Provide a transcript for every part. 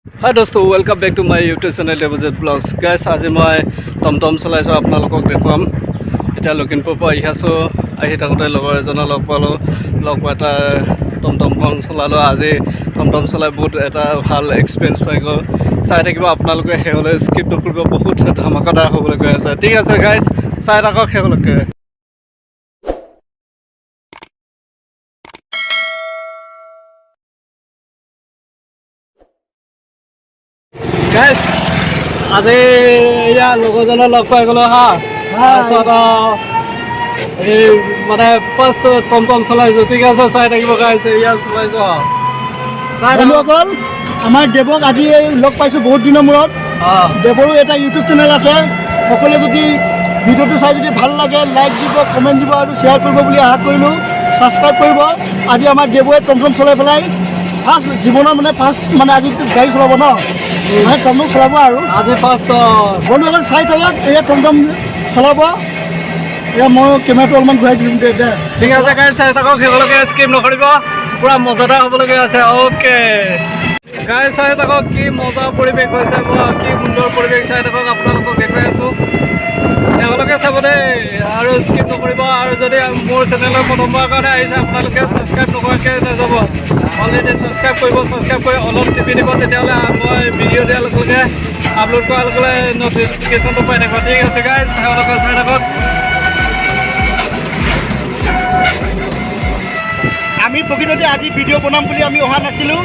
হাই দোস্ত, welcome back to my YouTube channel Debajit Vlogs. Guys, আজি মই টমটম চলাইছোঁ, আপোনালোকক দেখুৱাম। এতিয়া লখিমপুৰৰ পৰা আহি আছোঁ। আহি থাকোঁতে লগৰ এজনক লগ পালোঁ। লগ পাই এটা টমটমখন চলালোঁ। আজি টমটম চলাই বহুত এটা ভাল এক্সপিৰিয়েঞ্চ পাই গ'ল। চাই থাকিব আপোনালোকে শেষলৈ, স্কিপ নকৰিব। বহুত ধামাকাদাৰ হ'বলৈ গৈ আছে। ঠিক আছে গাইজ, চাই থাকক শেষলৈকে। গাইজ, আজি এয়া লগৰজনক লগ পাই গ'লো হা। তাৰপিছত এই মানে ফাৰ্ষ্ট টমটম চলাইছোঁ। ঠিক আছে, চাই থাকিব গাইজ, এয়া চলাইছোঁ আৰু চাই থাকক। বন্ধুসকল, আমাৰ দেৱক আজি এই লগ পাইছোঁ বহুত দিনৰ মূৰত। দেৱৰো এটা ইউটিউব চেনেল আছে। সকলোৱে যদি ভিডিঅ'টো চাই যদি ভাল লাগে, লাইক দিব, কমেণ্ট দিব আৰু শ্বেয়াৰ কৰিব বুলি আশা কৰিলোঁ। ছাবস্ক্ৰাইব কৰিব। আজি আমাৰ দেৱয়ে টমটম চলাই পেলাই ফাৰ্ষ্ট জীৱনৰ মানে ফাৰ্ষ্ট মানে আজি গাড়ী চলাব ন, মানে টমটম চলাব আৰু। আজি ফাৰ্ষ্ট। বন্ধুসকল, চাই থাকক, এয়া টমটম চলাব। এয়া মই কেমেৰাটো অলপমান ঘূৰাই দিম, দে দে। ঠিক আছে গাইজ, চাই থাকক শেষলৈকে, স্কিপ নকৰিব। পূৰা মজাদাৰ হ'বলগীয়া আছে। অ'কে গাইজ, চাই থাকক কি মজা পৰিৱেশ হৈছে বা কি সুন্দৰ পৰিৱেশ। চাই থাকক, আপোনালোকক দেখুৱাই আছোঁ। শেষলৈকে চাব দেই আৰু স্কিপ নকৰিব। আৰু যদি মোৰ চেনেলৰ প্ৰথমবাৰ কাৰণে আহিছে আপোনালোকে, ছাবস্ক্ৰাইব নকৰাকৈ নাযাব। অলৰেডি ছাবস্ক্ৰাইব কৰিব। ছাবস্ক্ৰাইব কৰি অলপ টিপি দিব, তেতিয়াহ'লে মই ভিডিঅ' দিয়াৰ লগে লগে, আপলোড কৰাৰ লগে লগে নটিফিকেশ্যনটো পাই থাকিব। ঠিক আছে গাইজ, শেষলৈকে চাই থাকক। আমি প্ৰকৃততে আজি ভিডিঅ' বনাম বুলি আমি অহা নাছিলোঁ।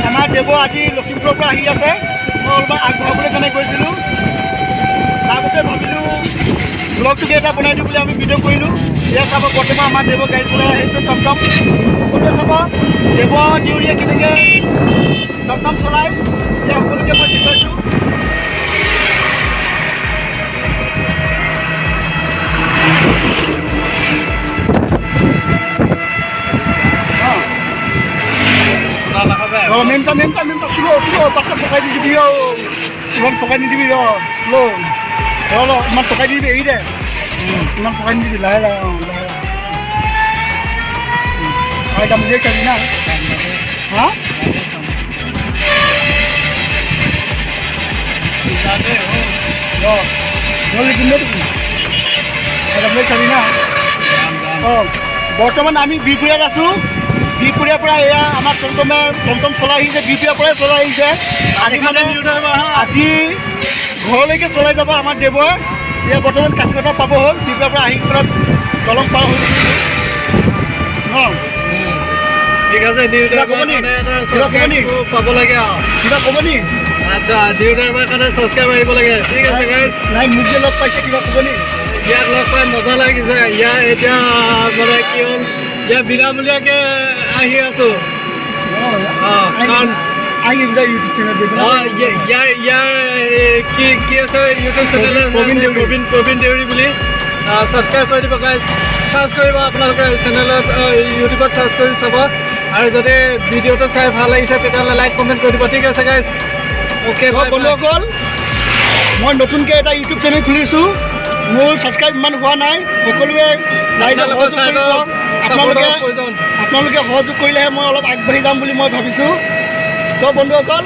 আমাৰ দেৱ আজি লখিমপুৰৰ পৰা আহি আছে। মই অলপমান আগবঢ়াবলৈ কাৰণে গৈছিলোঁ। তাৰপিছত ভাবিলোঁ ব্লগটোকে এটা বনাই দিওঁ বুলি আমি ভিডিঅ' কৰিলোঁ। এয়া চাব, বৰ্তমান আমাৰ দেৱ গাড়ী চলাই আহিছে টমটম। সকলোৱে চাব দেৱ দেউৰীয়ে কেনেকৈ টমটম চলায়। এতিয়া সকলোকে মই দেখুৱাইছোঁ। অঁ, মেমটা মেমটা মেমটা, শ্ল' শ্ল'। তাতে পকাই নিদিবি। অঁ, ইমান পকাই নিদিবি। অঁ, শ্ল'। ৰ ৰ, ইমান পকাই নিদিবি, এৰি দে। ইমান পকাই নিদিবি, লাহে লাহে। অঁ, লাহে লাহে। হয়, যাম বুলি চাবি না। হা। ৰ ৰ, কিনে তুমি চাবি না। অঁ, বৰ্তমান আমি বিহপুৰীয়াত আছোঁ। বিহপুৰীয়াৰ পৰা এয়া আমাৰ টমটমে টমটম চলাই আহিছে। বিহপুৰীয়াৰ পৰাই চলাই আহিছে। আজি মানে আজি ঘৰলৈকে চলাই যাব আমাৰ দেৱৰ। এতিয়া বৰ্তমান কাচিকটা পাব হ'ল। বিহপুৰীয়াৰ পৰা আহি পেলাই দলং পাৰ হৈ ন। ঠিক আছে, নিউ কিবা ক'ব নি? কিবা ক'ব নি? পাব লাগে আৰু। কিবা ক'ব নি? আচ্ছা, নিউ ড্ৰাইভাৰ কাৰণে ছাবস্ক্ৰাইব আহিব লাগে। ঠিক আছে গাইজ। নাই, মোক যে লগ পাইছে, কিবা ক'ব নি? ইয়াক লগ পাই মজা লাগিছে। ইয়াৰ এতিয়া মানে কি হ'ল, ইয়াৰ বিনামূলীয়াকৈ আহি আছোঁ। কাৰণ আহি ইউটিউব চেনেল। অঁ, ইয়াৰ ইয়াৰ এই কি কি আছে ইউটিউব চেনেল? প্ৰবীণ দেউৰী। প্ৰবীণ দেউৰী বুলি ছাবস্ক্ৰাইব কৰি দিব গাইজ। চাৰ্চ কৰিব আপোনালোকে চেনেলত, ইউটিউবত চাৰ্চ কৰি চাব। আৰু যদি ভিডিঅ'টো চাই ভাল লাগিছে, তেতিয়াহ'লে লাইক কমেণ্ট কৰি দিব। ঠিক আছে গাইজ, অ'কে। বন্ধুসকল, মই নতুনকৈ এটা ইউটিউব চেনেল খুলিছোঁ। মোৰ ছাবস্ক্ৰাইব ইমান হোৱা নাই। সকলোৱে ৰাইজে আপোনালোকৰ সহযোগ কৰিব। আপোনালোকে প্ৰয়োজন। আপোনালোকে সহযোগ কৰিলেহে মই অলপ আগবাঢ়ি যাম বুলি মই ভাবিছোঁ। তো বন্ধুসকল